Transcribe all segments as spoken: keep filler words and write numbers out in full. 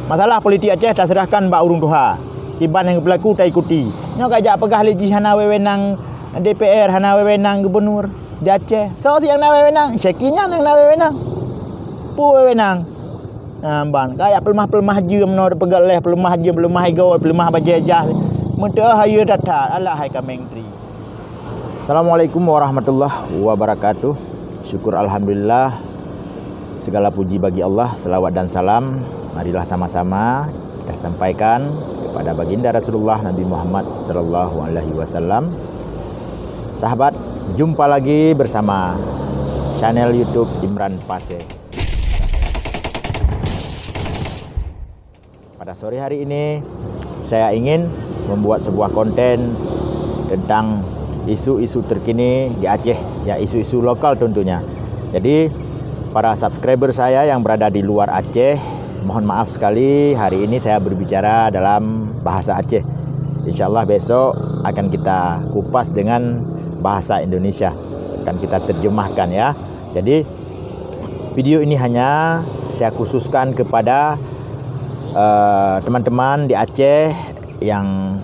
Masalah politik Aceh taserahkan bak ureuëng tuha. Kiban nyang geupeuleku taikuti. Nyoe ka jak peugah lé jih hana wewenang D P R, hana wewenang gubernur di Aceh. Soe sih nyang na wewenang? Syeki nyan nyang na wewenang. Peue wewenang? Nah, ban ka jak peuleumah-peuleumah jeuem, nyoe peugah lé peuleumah jeuem, peuleumah igoe, peuleumah bajée jah. Meuteue hayeue that-that. Alah hai kaméng tri. Assalamualaikum warahmatullahi wabarakatuh. Syukur alhamdulillah. Segala puji bagi Allah, selawat dan salam marilah sama-sama kita sampaikan kepada baginda Rasulullah Nabi Muhammad sallallahu alaihi wasallam. Sahabat, jumpa lagi bersama channel YouTube Imran Pasé. Pada sore hari ini, saya ingin membuat sebuah konten tentang isu-isu terkini di Aceh, ya, isu-isu lokal tentunya. Jadi, para subscriber saya yang berada di luar Aceh, mohon maaf sekali, hari ini saya berbicara dalam bahasa Aceh. Insya Allah besok akan kita kupas dengan bahasa Indonesia, akan kita terjemahkan, ya. Jadi, video ini hanya saya khususkan kepada, eh, teman-teman di Aceh yang,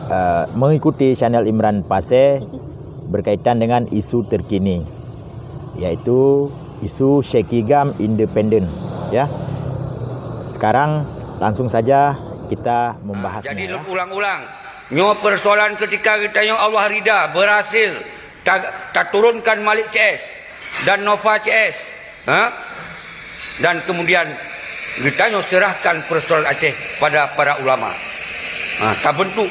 eh, mengikuti channel Imran Pasé berkaitan dengan isu terkini, yaitu isu Syeki Gam independen, ya. Sekarang langsung saja kita membahasnya, jadi, ya. Lôn ulang-ulang, nyoe persoalan ketika geutanyoe Allah rida berhasil ta-, taturunkan Malik C S dan Nova C S, ha? Dan kemudian geutanyoe serahkan persoalan Aceh pada para ulama. Ha, tabentuk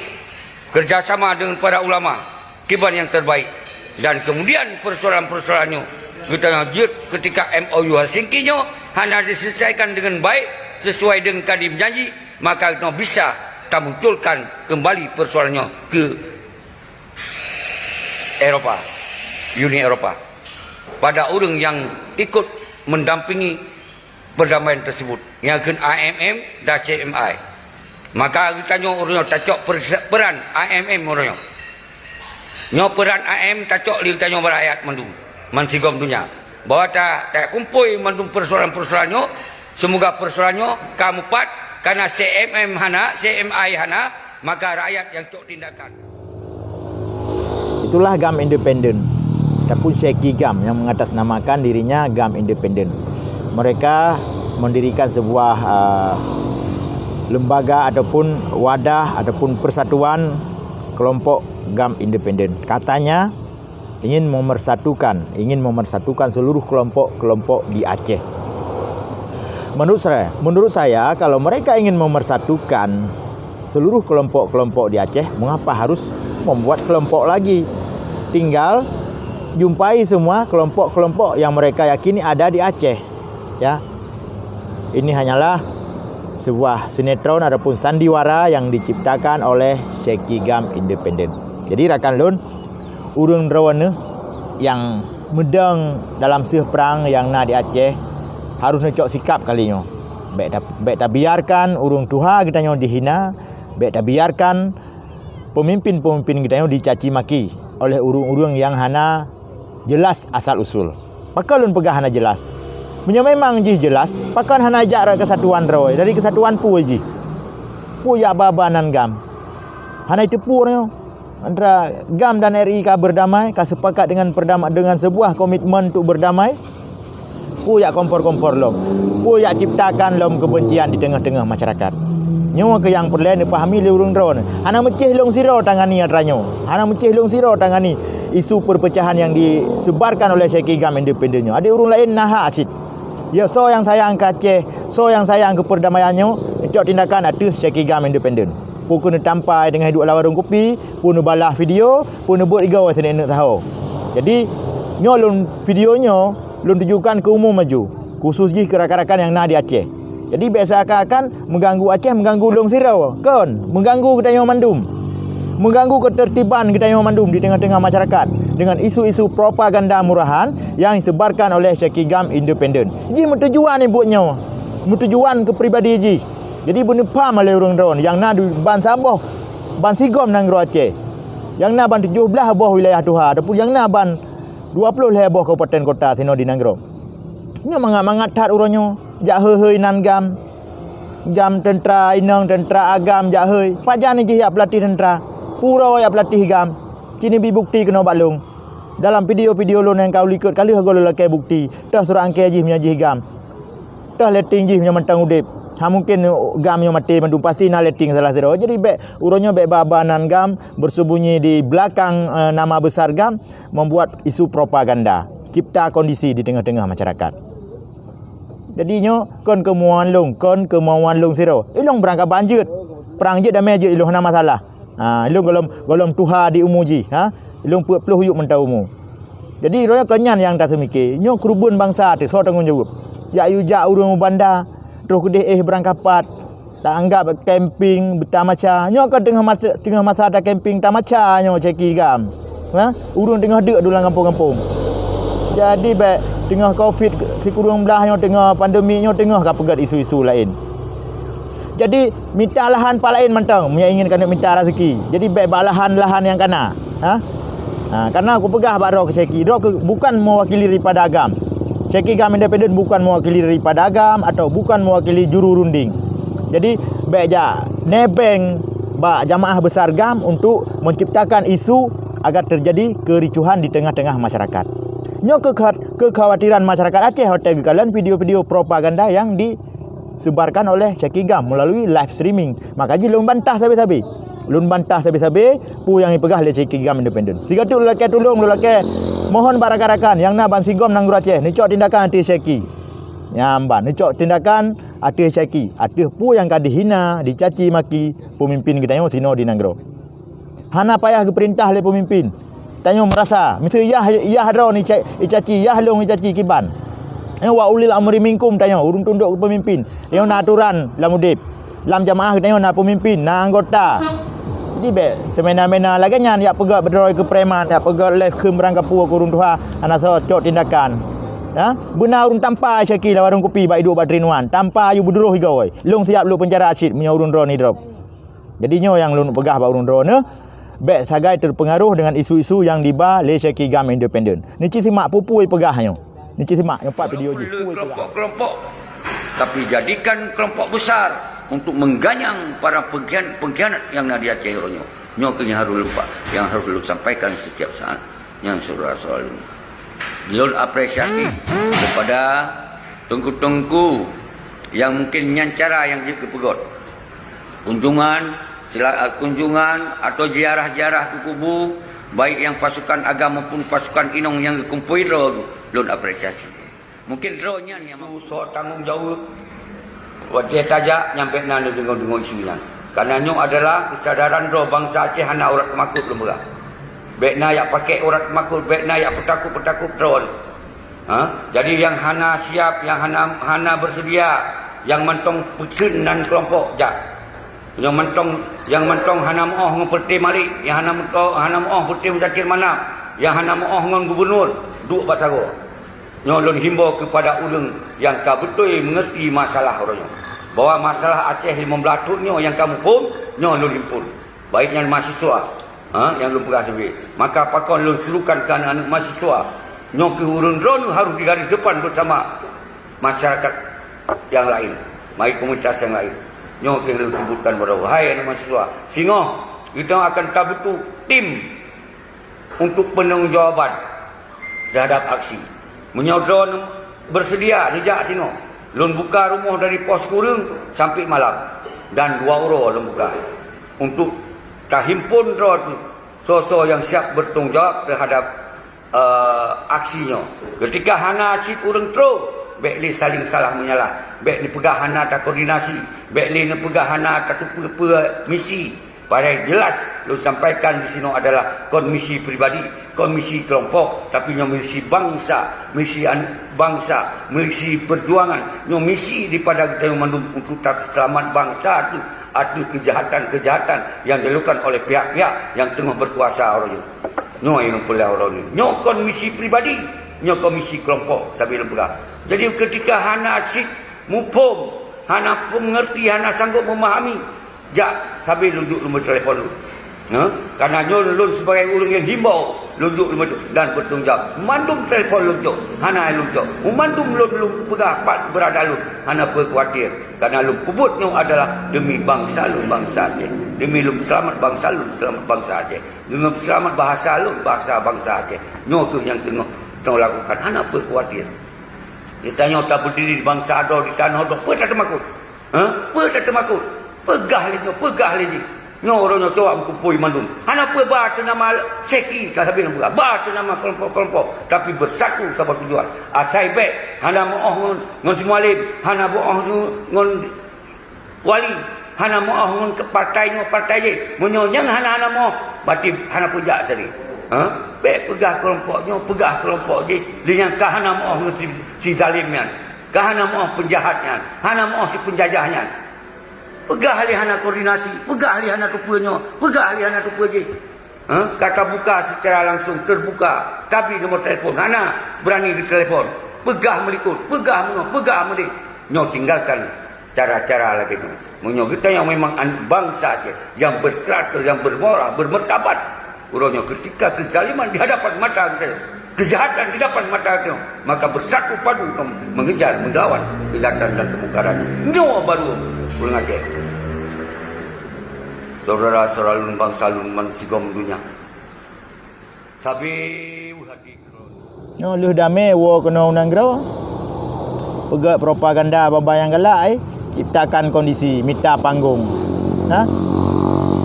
kerjasama dengan para ulama kiban yang terbaik. Dan kemudian persoalan-persoalan nyoe geutanyoe jeuet ketika M O U Helsinki nyoe hana diselesaikan dengan baik sesuai dengan ka dijanji, maka geutanyoe bisa tamunculkan kembali persoalan nyoe ke Eropa, Uni Eropa, pada ureuëng yang ikut mendampingi perdamaian tersebut, nyang kheun I M M dan C M I. Maka geutanyoe ureuëng nyoe tacok perse-, peran I M M ureuëng nyoe. Nyoe peran I M M tacok lé geutanyoe bak rakyat mandum, man sigom donya. Bahwa ta, takumpôi mandum persoalan-persoalan nyoe, semoga persoalan nyoe ka mupat, karena C M M hana, C M I hana, maka rakyat yang cok tindakan. Itulah gam independen ataupun Syeki gam yang mengatasnamakan dirinya gam independen. Mereka mendirikan sebuah, uh, lembaga ataupun wadah ataupun persatuan kelompok gam independen. Katanya ingin memersatukan, ingin memersatukan seluruh kelompok-kelompok di Aceh. Menurut saya, menurut saya, kalau mereka ingin memersatukan seluruh kelompok-kelompok di Aceh, mengapa harus membuat kelompok lagi? Tinggal jumpai semua kelompok-kelompok yang mereka yakini ada di Aceh. Ya. Ini hanyalah sebuah sinetron ataupun sandiwara yang diciptakan oleh Syeki gam independen. Jadi rakan lôn, ureuëng droeneuh nyang meudong dalam seuh prang nyang na di Aceh harôh neucok sikap kali nyoe. Bék ta-, bék tabiarkan ureuëng tuha geutanyoe dihina, bék tabiarkan peumimpén-peumimpén geutanyoe dicaci maki oleh ureuëng-ureuëng nyang hana jeulaih asal usul. Pakon lôn peugah hana jeulaih? Meunyoe memang jih jeulaih, pakon hana jak rot keusatuan droe? Dari keusatuan peue jih? Peue jak ba-ba nan gam? Hana jiteupeue nyoe. Antara gam dan R I ka berdamai, ka sepakat dengan perdama-, dengan sebuah komitmen untuk berdamai. Peue jak kompor-kompor lom? Peue jak ciptakan lom kebencian di teungoh-teungoh masyarakat? Nyoe keuh nyang peureulée neupahami lé ureuëng droeneuh. Hana meucéh lôn sidroe tangani atra nyoe. Hana meucéh lôn sidroe tangani isu perpecahan yang disebarkan oleh Syeki gam independen nyoe. Adak ureuëng laén na hak cit. Ya, soe nyang sayang keu Aceh, soe nyang sayang keu perdamaian nyoe, cok tindakan ateueh Syeki gam independen. Peue keuh neutampai teungoh duek lam warong kupi, peue neubalah video, peue neubeuet igoe sineuk-neuk saho. Jadi, nyoe lôn video nyoe lôn tujukan keu umum aju, khusus jih keu rakan-rakan nyang na di Aceh. Jadi, bék seakan-akan meuganggu Aceh, meuganggu lôn sidroe. Kon, meuganggu geutanyoe mandum. Meuganggu keutertiban geutanyoe mandum di teungoh-teungoh masyarakat dengan isu-isu propaganda murahan yang disebarkan oleh Syeki gam independen. Jih meutujuan ibuet nyoe, meutujuan keu pribadi jih. Jadi, beuneupham lé ureuëng droeneuh nyang na di bansaboh, bansigom nanggroe Aceh, nyang na ban tujoh blaih boh wilayah tuha ataupun nyang na ban dua ploh lhée boh kabupaten kota sinoe di nanggroe. Nyoe mangat-mangat that uroe nyoe jak heu-heu nan gam. GAM teuntra inong, teuntra agam jak hôi. Pajan jih jak peulatih teuntra? Pue droe jak peulatih GAM? Kini bi bukti keunoe bak lôn. Dalam video-video lôn nyang ka u likot ka lheueh goh lôn lakée bukti. Toh surat angkée jih meunyoe jih GAM. Toh letting jih meunyoe mantong udeb. Ha, mungken GAM nyoe maté mandum, pasti na letting salah sidroe. Jadi bék, uroe nyoe bék ba-ba nan GAM bersembunyi di belakang, eh, nama besar GAM, membuat isu propaganda, cipta kondisi di tengah-tengah masyarakat. Jadi nyoe kon keumauan lôn, kon keumauan lôn sidroe. Ilôn beurangkaban jeuet. Prang jeuet, damé jeuet, ilôn hana masalah. Ha, ilôn gohlom, gohlom tuha di umu jih, ha. Ilôn peuet ploh yup mantong umu. Jadi, roh nyoe kon nyan nyang taseumiké. Nyoe keureubeuen bansa teuh, soe tanggong jaweueb? Jak yue jak ureuëng u banda, troh keudeh éh beurangkapat, taanggab camping, beutamaca. Nyoe kon teungoh masa, teungoh masa tacamping, tamaca nyoe caki GAM. Ha? Ureuëng teungoh deuk dulang gampông-gampông. Jadi, bék teungoh covid sikureueng blaih nyoe, teungoh pandemi nyoe, teungoh ka peugét isu-isu laén. Jadi, mita lahan pat laén mantong, meunyoe ingin keuneuk mita raseuki. Jadi, bék bak lahan-lahan nyang kana. Ha? Ha, karena kupeugah bak droe keu caki, droe keu, bukan mewakili daripada GAM. Caki GAM independen bukan mewakili daripada GAM atau bukan mewakili juru runding. Jadi, bék jak nebeng bak jamaah besar GAM untuk menciptakan isu agar terjadi kericuhan di tengah-tengah masyarakat. Nyoe keu kha-, kekhawatiran masyarakat Aceh watée geukalon video-video propaganda yang di sebarkan oleh Syekh Igam melalui live streaming. Maka jih lôn bantah sabe-sabe. Lôn bantah sabe-sabe peue nyang jipeugah lé Syekh Igam independen. Sigoe teuk lôn lakée tulông, lôn lakée mohon bak rakan-rakan nyang na bansigom nanggroe Aceh, neucok tindakan ateueh Syekh. Nyan ban, neucok tindakan ateueh Syekh, ateueh peue nyang ka dihina, dicaci maki peumimpin geutanyoe sinoe di nanggroe. Hana payah geupeurintah lé peumimpin. Tanyoe meurasa, miseue yah, yah droe ni ca-, icaci, yah lôn icaci kiban. Nyoe wa ulil amri minkum tanyoe, ureuëng tundok keu peumimpin. Tanyoe na atoran lam udeb. Lam jamaah tanyoe na peumimpin, na anggota. Jadi bék semena-mena lagée nyan yak peugét beudroe keu preman, yak peugét lé kheun beurangkapeue keu ureuëng tuha, hana soe cok tindakan. Ha? Beuna ureuëng tampa Syekh lam warong kupi bak iduek bak Trinuan, tampa yu beudroh igoe. Lôn siap lôn peunjara cit meunyoe ureuëng droe ni drop. Jadi nyoe nyang lôn peugah bak ureuëng droeneuh, bék sagai teupeungaroh deungon isu-isu nyang diba lé Syekh Igam independen. Neuci simak peue-peue peugah nyoe. Neuci simak nyoe pat video jih. Peue peugah. Kelompok-kelompok, tapi jadikan kelompok besar untuk mengganyang para pengkhianat-pengkhianat yang na di Aceh uroe nyoe. Nyoe keuh nyang harus lôn pa-, nyang harus lôn sampaikan setiap saat. Nyang syedara-syedara lôn. Lôn apresiasi kepada teungku-teungku yang mungkin nyan cara nyang jeuet geupeugot. Kunjungan, sila-, kunjungan atau ziarah-ziarah keu kubu, baik nyang pasukan agam maupun pasukan inong nyang geukumpôi droe, lôn apresiasi. Mungkin droe nyan nyang su-, soe tanggong jaweueb watée tajak nyang bék na neudeungoe-deungoe isu nyan. Karena nyoe adalah keusadaran droe bansa Aceh hana urat teumakot lôn peugah. Bék na yak pakék urat teumakot, bék na yak peutakot-peutakot droe. Ha? Jadi nyang hana siap, nyang hana, hana beuseudia, nyang mantong peuteun nan keulompok jak. Nyang mantong, nyang mantong hana meuoh ngon Peureute Malik, nyang hana meuto-, hana meuoh Peureute Muzakir Manaf, nyang hana meuoh ngon gubunur, duek bak sagoe. Nyoe lôn himbau keupada ureuëng nyang ka beutôi meungerti masalah uroe nyoe, bahwa masalah Aceh limong blaih thon nyoe nyang ka muphom, nyoe lôn himpun. Baik nyan mahasiswa, ha, nyang lôn peugah sibe. Maka pakon lôn serukan keu aneuëk-aneuëk mahasiswa, nyoe keuh ureuëng droeneuh harus di garis depan bersama masyarakat nyang laén, mari komunitas nyang laén. Nyoe keuh lôn sebutkan baroe, hai aneuëk mahasiswa, singoh geutanyoe akan tabutuh tim untuk peunanggung jawaban terhadap aksi. Meunyoe droeneuh beuseudia neujak singoh, lôn buka rumoh dari pos kureueng sampai malam dan dua uroe lôn buka untuk tahimpon droe soe-soe nyang siap bertanggung jawab terhadap, eh, aksi nyoe. Ketika hana cit ureuëng troh, bék lé saling salah meunyalah, bék neupeugah hana takoordinasi, bék lé neupeugah hana tateupeue-peue misi. Padahai jelas lôn sampaikan di sinoe adalah kon misi pribadi, kon misi kelompok, tapi nyoe misi bansa, misi an-, bansa, misi perjuangan, nyoe misi daripada geutanyoe mandum untuk taseulamat bansa tu ateueh kejahatan-kejahatan yang dilakukan oleh pihak-pihak yang teungoh berkuasa uroe nyoe. Nyoe nyang peureulée uroe nyoe. Nyoe kon misi pribadi, nyoe kon misi kelompok, sabe lôn peugah. Jadi ketika hana cit muphom, hana peungeurti, hana sanggob memahami, jak sabe lôn duek lôn beutelepon lôn. Nah, karena nyoe lôn sebagai ureuëng nyang himbau, lôn jok lôn dan bertanggung jawab. Mandum telepon lôn cok, hana lôn cok. Mandum lôn, lôn peugah pat beurada lôn, hana peue khawatir. Karena lôn peubuet nyoe adalah demi bansa lôn, bansa Aceh. Demi lôn selamat bansa lôn, selamat bansa Aceh. Demi selamat bahasa lôn, bahasa bansa Aceh. Nyoe kheueh nyang teungoh lôn lakukan, hana peue khawatir. Geutanyoe taberdiri di bansa droe, di tanoh droe, peue tateumakot? Ha? Peue tateumakot? Peugah lé nyoe, peugah lé jih. Nyoe uroe nyoe cok meukumpôi mandum. Hana peue ba teuh nama seki ka sabe lôn peugah. Ba teuh nama kelompok-kelompok, tapi beusatu saboh tujuan. Asai bék hana meuoh ngon, ngon si Mualem, hana meuoh ngon, ngon Wali, hana meuoh ngon ke partai nyoe partai jih. Meunyoe nyang hana-hana meuoh, berarti hana peujak seri. Ha? Bék peugah kelompok nyoe, peugah kelompok jih. Lé nyang ka hana meuoh ngon si, si zalim nyan. Ka hana meuoh penjahat nyan, hana meuoh si penjajah nyan. Peugah lé hana koordinasi, peugah lé hana tupeue nyoe, peugah lé hana tupeue jih. Ha? Ka tabuka secara langsung, terbuka, tabi nomor telepon, hana berani ditelepon. Peugah meulikot, peugah meunoe, peugah meudeh. Nyoe tinggalkan cara-cara lagée nyoe. Meunyoe geutanyoe memang an-, bansa Aceh nyang berkarakter, nyang bermoral, bermartabat, uroe nyoe ketika kezaliman di hadapan mata geutanyoe, kejahatan di depan mata geutanyoe, maka bersatu padu kamoe mengejar, melawan kejahatan dan kemungkaran. Nyoe baru ureuëng Aceh. Saudara-saudara lôn, bansa lôn, bansigom donya. Sabe hati keudroe. Nyoe lheueh damé woe keunoe u nanggroe. Peugét propaganda babah nyang galak, eh, ciptakan kondisi, mita panggong. Nah,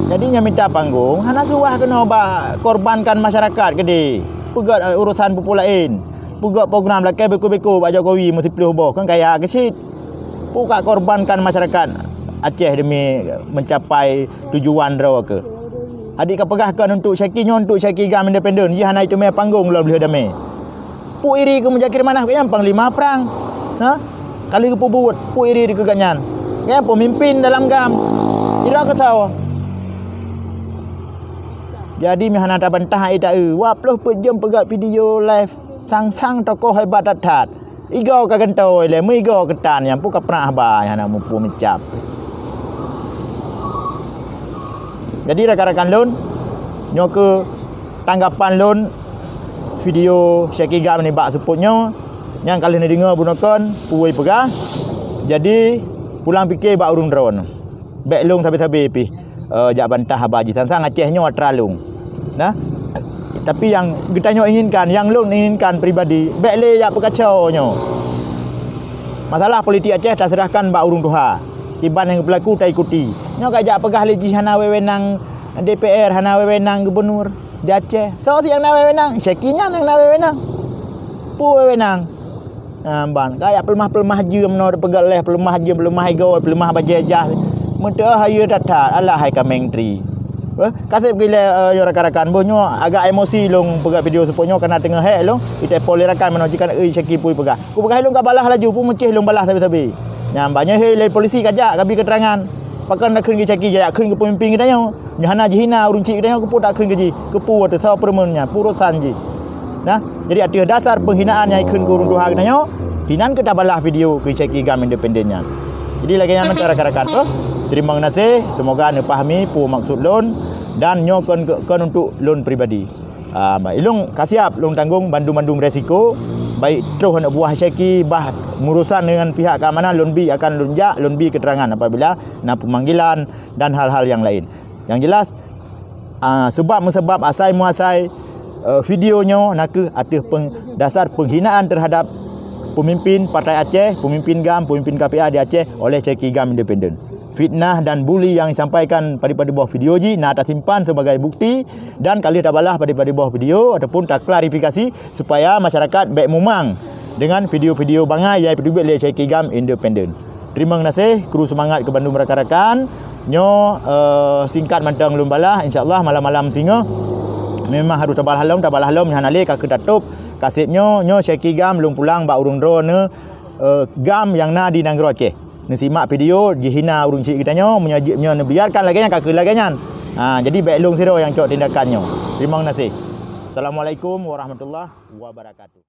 jadi nyoe mita panggong, hana suah keunoe bak korbankan masyarakat keudeh. Peugét, eh, urusan peue-peue laén. Peugét program lakée beko-beko bak Jokowi meusiplôh boh, kan kaya keucit. Peue ka korbankan masyarakat Aceh demi mencapai tujuan droe keuh. Adik ka peugah kon untuk Syeki nyoe, untuk Syeki GAM independen, jih hana iteumé panggong lom lheueh damé. Peue iri keu Muzakir Manaf, gobnyan panglima prang. Ha? Ka lheueh geupeubuet, peue iri keu gobnyan. Gobnyan peumimpin dalam GAM. Ira keu soe? Jadi meuhana tabantah ai taeu, dua ploh peuet jeuem peugah video live sang-sang tokoh hebat that-that. Igoe ka geuntôi lé, meuigoe keutan nyang peue ka peureunah ba nyang hana muphom meucab. Jadi rakan-rakan lôn, nyoe keuh tanggapan lôn video Syeki GAM nibak seupôt nyoe nyang ka lheueh neudeungoe bunoe kon peue peugah. Jadi pulang pike bak ureuëng droeneuh. Bék lôn sabe-sabe pih, eh, jak bantah haba jih. Sang-sang Aceh nyoe atra lôn. Nah, tapi nyang geutanyoe inginkan, nyang lôn inginkan pribadi, bék lé jak peukaco nyoe. Masalah politik Aceh taserahkan bak ureuëng tuha. Kiban nyang geupeuleku taikuti. Nyoe ka jak peugah lé jih hana wewenang D P R, hana wewenang gubernur di Aceh. Soe nyang na wewenang? Syeki nyan nyang na wewenang. Peue wewenang? Ha, ban. Kayak peuleumah-peuleumah jeuem nyoe, peugah lé peuleumah jeuem, peuleumah igoe, peuleumah bajée jah. Meuteue hayeue that-that, alah hai ka menteri. Eh, kaseb gilée, eh, yo rakan-rakan, boh nyoe agak emosi lôn peugah video seupôt nyoe karena teungoh hék lôn, iteupon lé rakan meunoe jikan, "Ui, Syeki peue peugah." Kupeugah lôn ka balah laju, peumeucéh lôn balah sabe-sabe. Nyan ban nyoe hé lé polisi kajak, kabi keterangan. Pakon takheun keu Syeki, jak kheun keu peumimpin geutanyoe. Nyoe hana jihina ureuëng chik geutanyoe, keupeue takheun keu jih? Keupeue teusoe peureumeun nyan, peue urosan jih. Nah, jadi ateueh dasar penghinaan nyang ikheun keu ureuëng tuha geutanyoe, hinan keu tabalah video keu Syeki GAM independen nyan. Jadi lagée nyan mantong rakan-rakan, eh. Terima kasih, semoga neupahami peue maksud lôn dan nyoe kon, kon untuk lôn pribadi. Ah, baik, lôn ka siap lôn tanggong bandum-bandum resiko, baik troh aneuk buah Syeki, bah murusan dengan pihak keamanan, lôn bi akan lôn jak, lôn bi keterangan apabila na pemanggilan dan hal-hal yang lain. Yang jelas, ah, sebab meusebab asai muasai, eh, video nyoe nakeuh ateueh peng-, dasar penghinaan terhadap pemimpin Partai Aceh, pemimpin GAM, pemimpin K P A di Aceh oleh Syeki GAM independen. Fitnah dan buli yang disampaikan pada-pada boh video jih na tasimpan sebagai bukti dan ka lheueh tabalah pada-pada boh video ataupun taklarifikasi supaya masyarakat bék mumang dengan video-video bangai nyang ipeuduek lé Syeki GAM independen. Terima kasih, kru semangat keu bandum rakan-rakan. Nyoe, eh, singkat mantong lôn balah, insya Allah malam-malam singoh memang harus tabalah lom, tabalah lom, nyan hana lé ka keutatôp kaseb nyoe, nyoe Syeki GAM lôn pulang bak ureuëng droeneuh, eh, GAM nyang na di nanggroe Aceh. Neusimak video jihina ureuëng chik geutanyoe, meunyoe jeuet nyoe neubiarkan lagée nyan, ka keuh lagée nyan. Ha, jadi bék lôn sidroe nyang cok tindakan nyoe. Terima kasih. Assalamualaikum warahmatullahi wabarakatuh.